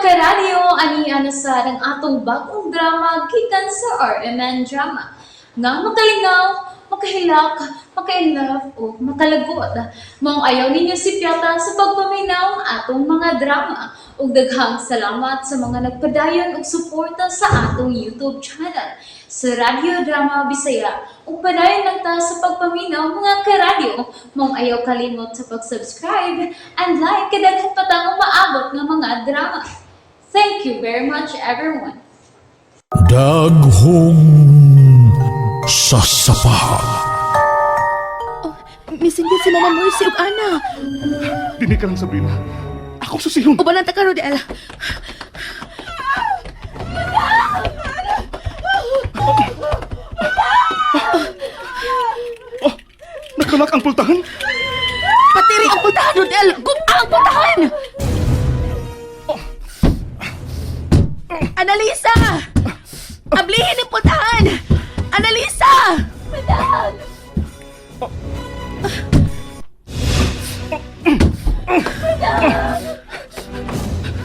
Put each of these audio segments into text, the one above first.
Karadyo, ani na sad ang atong bagong drama gikan sa RMN Drama nga makalingaw, makahilak, maka-inlove o makalagot. Maong ayaw ninyo sipyata sa pagpaminaw ang atong mga drama. Ug daghang salamat sa mga nagpadayon og suporta sa atong YouTube channel sa Radyo Drama Bisaya. Ug padayon lang ta sa pagpaminaw, mga karadyo. Maong ayaw kalimot sa pag-subscribe and like kay daghan pa tang umaabot nga mga drama. Thank you very much, everyone. Daghong sasapa. Misingit si Mama Mercy ug Ana. Dini ka lang, Sabrina. Akong susihon. Ubanan ta karon, Del. Oh, nakalak ang pultahan. Patiri ang pultahan, Rodel. Gup ang pultahan. Analisa! Ablihin ang pultahan! Analisa! Madam!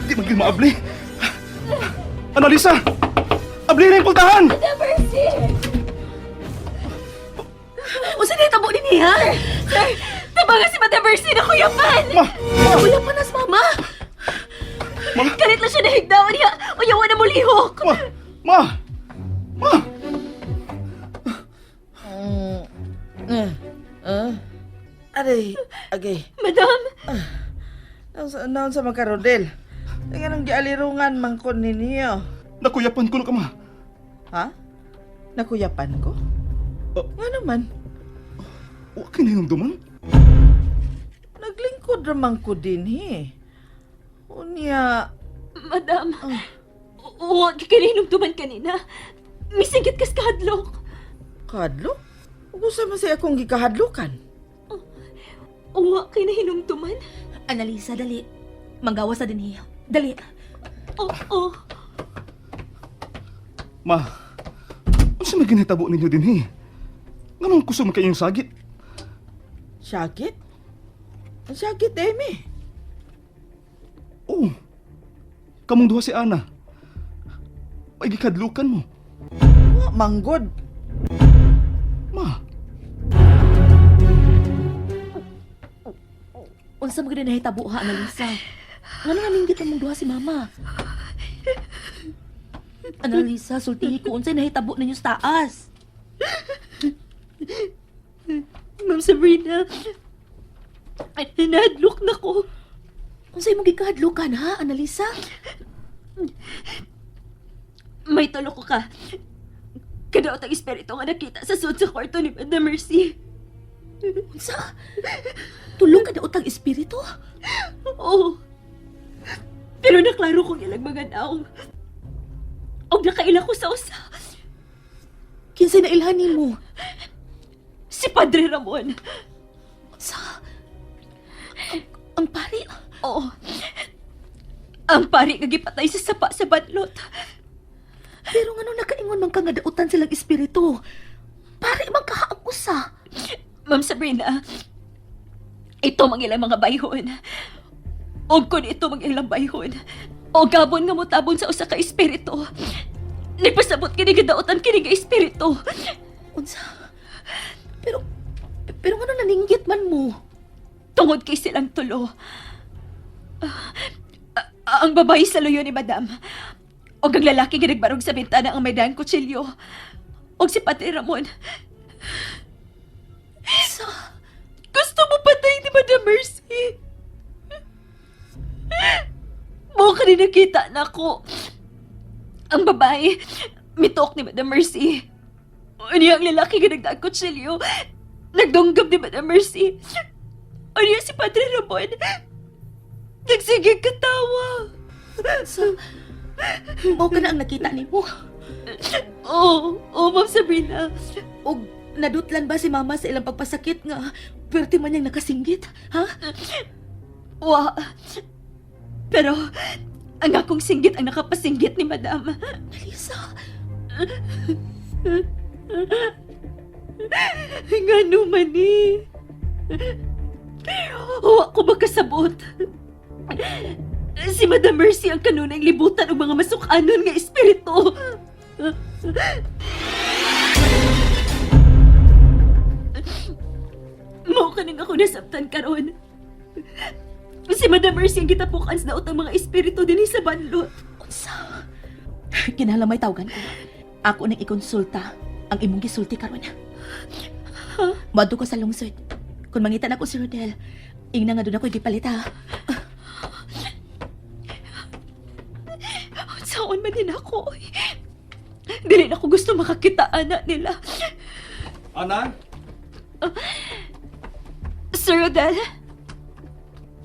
Di man gyud maabli. Analisa! Abli na yung pultahan! Unsa na tabo dinhi ha? Sir, tabangan si Madam Mercy na kuyapan! Ma! Ma! Kuya pa nas mama. Ma! Kalit lang siya nahigdaon niya. Uyawa na mulihok. Ma! Ma! Ma! Aray, agay. Madam, Naon sa makarodel? Nga nang gialirungan man ko ninyo. Nakuyapan ko na ka, ma. Ha? Nakuyapan ko? Oh. Nga naman, Wa kay nahinumduman? naglingkod raman ko din he. Unya, Madam, huwag ka kaninumduman kanina. Misingit kas kahadlok. Kadlo? Usa man say akong gikahadlukan. Uwa kay nahinumduman. Analisa, dali. Manggawas na dinhi. Dali. Oo, oh. Ma, unsa may ginahitabo ninyo dinhi? Nganong kusog man kayong sagit? Sakit? Ang sakit, Amy. Oo. Kamong duha si Ana. May gikadlukan mo. Wa manggod. Ma, Unsa man gid nahitabo ha, Analisa? Ngano naninggit ang mong duha si mama? Analisa, sultihi ko unsay nahitabo ninyo sa taas. Ma'am Sabrina, ay, nahadlok na ko. Unsay mong gikahadlukan ha, Analisa? May tulo ko ka. Kadaot ang espiritu nga nakita sa sud sa kwarto ni Madam Mercy. Unsa? Tulong ka daot ang espiritu? Oo. Pero naklaro kong ilang mga naong. Og nakaila ko sa usa. Kinsay na ilhan nimo? Si Padre Ramon. Unsa? Ang pari? Oo. Ang pari nga gipatay sa sapa sa banlot. Pero ngano nakaingon man ka nga dautan silang espiritu? Pari man ka ang usa. Ma'am Sabrina, ito mang ilang mga bayhon. Og kun ito mang ilang bayhon. O gabon nga motabon sa usa ka espiritu. Nagpasabot kini nga dautan kini nga espiritu. Unsa? Pero pero ngano naninggit man mo? Tungod kay silang tulo. Ah, ah, ang babae sa luyo ni Madam. Og ang lalaki nga nagbarog sa bintana ang may dang kutsilyo. Og si Padre Ramon. Unsa? Gusto mo patay ni Madam Mercy. Mo ka rin nakita na ako. Ang babae, mitok ni Madam Mercy. Ano ang lalaki nga nagdaang kutsilyo? Nagdonggab ni Madam Mercy. Ano si Padre Ramon? Nagsige katawa. Unsa? Mao ka na ang nakita nimo. Oo, oh, oh, Ma'am Sabrina. Og nadutlan ba si mama sa ilang pagpasakit nga perti man niyang nakasinggit, ha? Wa. Pero, ang akong singgit ang nakapasinggit ni Madam. Analisa, Nga man eh. Wa ko makasabot. Si Madam Mercy ang kanunang libutan og mga masukanon nga espiritu. Mao ka nang ako nasabtan karon. Si Madam Mercy ang gitapukan sa daot ang mga espiritu dinhi sa banlot. Unsa? Kinahanglan may tawagan ko. Ako nang ikonsulta ang imong gisulti karon. Moadto ko sa lungsod. Kung mangita nako si Rodel, ingna nga doon ako gipalit ha. Unsaon man din ako, oy. Dili na ako gusto makakita ana nila. Ana? Sir Rodel,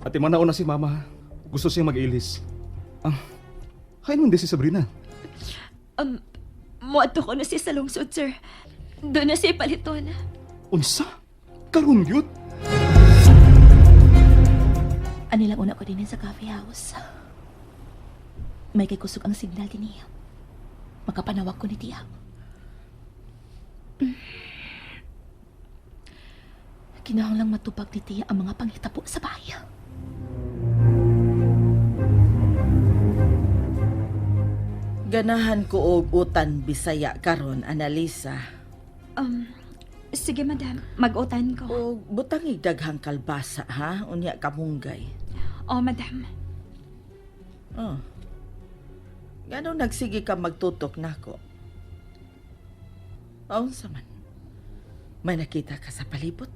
Ate manaon na si Mama. Gusto siyang mag-ilis. Ah, hain man di si Sabrina. Muadto ko na siya sa lungsod, sir. Doon na siya paliton. Unsa? Karon gyud? Ani lang una ko din sa coffee house. May kay kusog ang signal din niya. Makapanawag ko ni Tia. Kinahanglang matubag ni Tia ang mga panghitabo sa bahay. Ganahan ko og utan Bisaya karon, Analisa. Sige, madam. Mag-utan ko. Og butangig daghang kalbasa ha, unya kamunggay. Oh, madam. Oh. Ngano nagsige ka magtutok nako? Unsa man? May nakita ka sa palibot?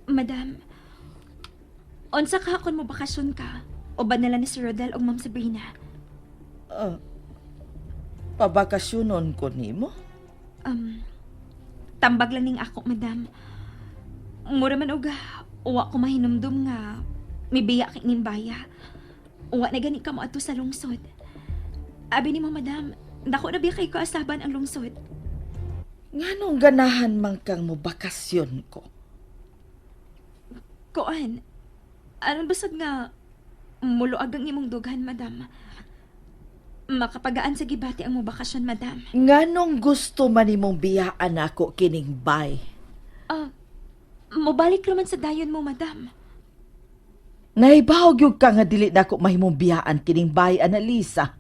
Madam, unsa ka kon mo bakasyon ka? O ba nila ni Sir Rodel o Ma'am Sabrina? Oh. Pabakasyonon ko nimo? Tambag lang ning ako, madam. Mura man og uwa ko mahinumdum nga mibiya kay ning baya. Uwa na gani ka mo adto sa lungsod. Abi nimo, madam, dako na biya kay ko asaban ang lungsod. Nganong ganahan man kang mo bakasyon ko? Kuan, aron basag nga muluag ang imong dughan, madam. Makapagaan sa gibati ang mobakasyon, madam. Nganong gusto man nimong biyaan ako kining bay? Ah, mobalik raman sa dayon mo, madam. Nahibaw gyud ka nga dili nako mahimong biyaan kining bay, Analisa.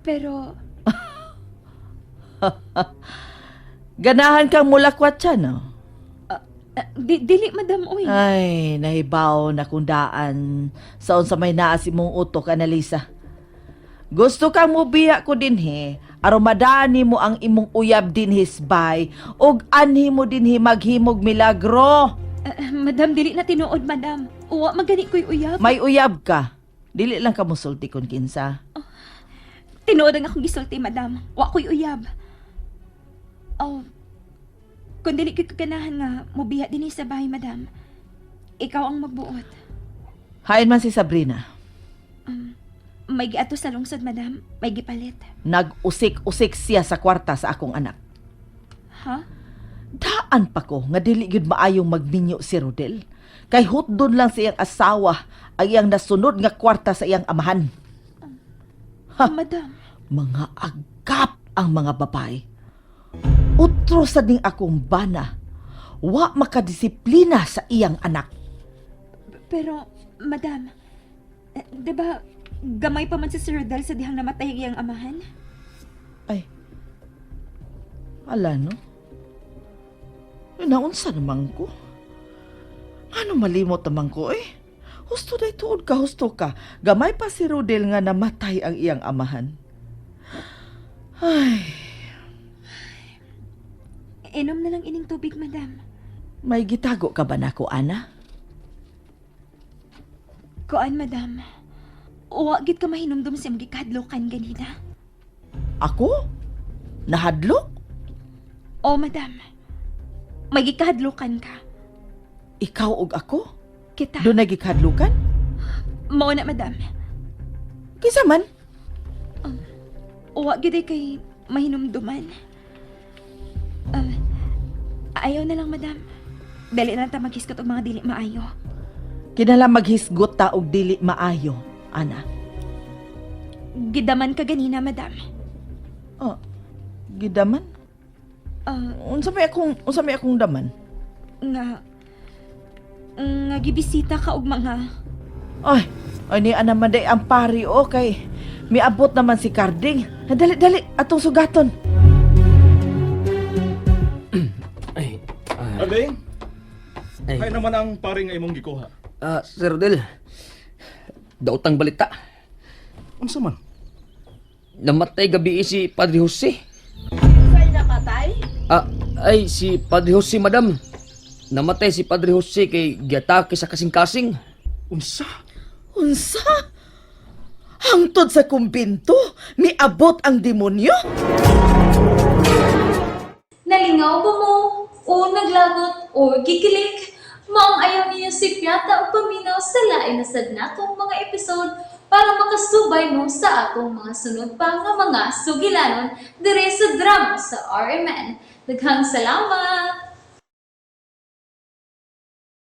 Pero, Ganahan kang mulakwatsa, no? dili, madam, oy. Ay, nahibaw na kung daan sa unsa may naa si mong utok, Analisa. Gusto kang mubiya ko dinhi, aron madani mo ang imong uyab dinhi bay, ug anhi mo dinhi maghimog milagro. Madam, dili na tinuod, madam. Uwa, magani ko'y uyab. May uyab ka. Dili lang ka musulti kun kinsa. Tinuod ang akong gisulti, madam. Wa ko'y uyab. Oh, kung dili ko'y kaganahan nga mubiya dinhi sa bahay, madam. Ikaw ang magbuot. Hain man si Sabrina. May giato sa lungsod, madam. May gipalit. Nag-usik-usik siya sa kwarta sa akong anak. Ha? Daan pa ko nga dili gyud maayong magminyo si Rodel. Kay hutdon lang sa iyang asawa ang iyang nasunod nga kwarta sa iyang amahan. Ha. Madam. Mga agap ang mga babae. Utro sa ding akong bana. Wa makadisiplina sa iyang anak. Pero, madam, di ba, gamay pa man si Sir Rodel sa dihang namatay ang iyang amahan? Ay, ala no? Naunsa naman ko? Ano malimot naman ko eh? Husto day tuod ka, husto ka. Gamay pa si Rodel nga namatay ang iyang amahan. Ay, Inom na lang ining tubig, madam. May gitago ka ba nako, Ana? Kuan, madam. Uwa, gid ka mahinumdum sa imong gikahadlokan ganina. Ako? Nahadlok? O, madam. May gikahadlokan ka. Ikaw og ako? Kita. Doon nagikadlukan? Mao na, madam. Kinsa man? Uwa, gid ay kay mahinumduman. Ayaw na lang, madam. Dali na lang ta maghisgot og mga dili maayo. Kinala maghisgot ta og dili maayo, Ana. Gidaman ka ganina, madam. Oh, gidaman? Unsa may akong daman? Nga nga gibisita ka og mga Ay, ay ni naman day ang pari okay. Miabot naman si Carding. Dali, dali, atong sugaton. Ay, ah, Karding, ay. hay naman ang pari nga imong gikuha. Ah, Sir Rodel. Daotang balita. Unsa man? Namatay gabi si Padre Jose. Say napatay? Ah, ay, si Padre Jose, madam. Namatay si Padre Jose kay giatake sa kasing-kasing. Unsa? Unsa? Hangtod sa kumbinto, miabot ang demonyo? Nalingaw ba mo? O naglagot o gikilig? Maong ayaw niyo si Piata o paminaw sa lain na sad natong mga episode para makasubay mo sa atong mga sunod pa nga mga sugilanon dire sa drama sa RMN. Daghang salamat!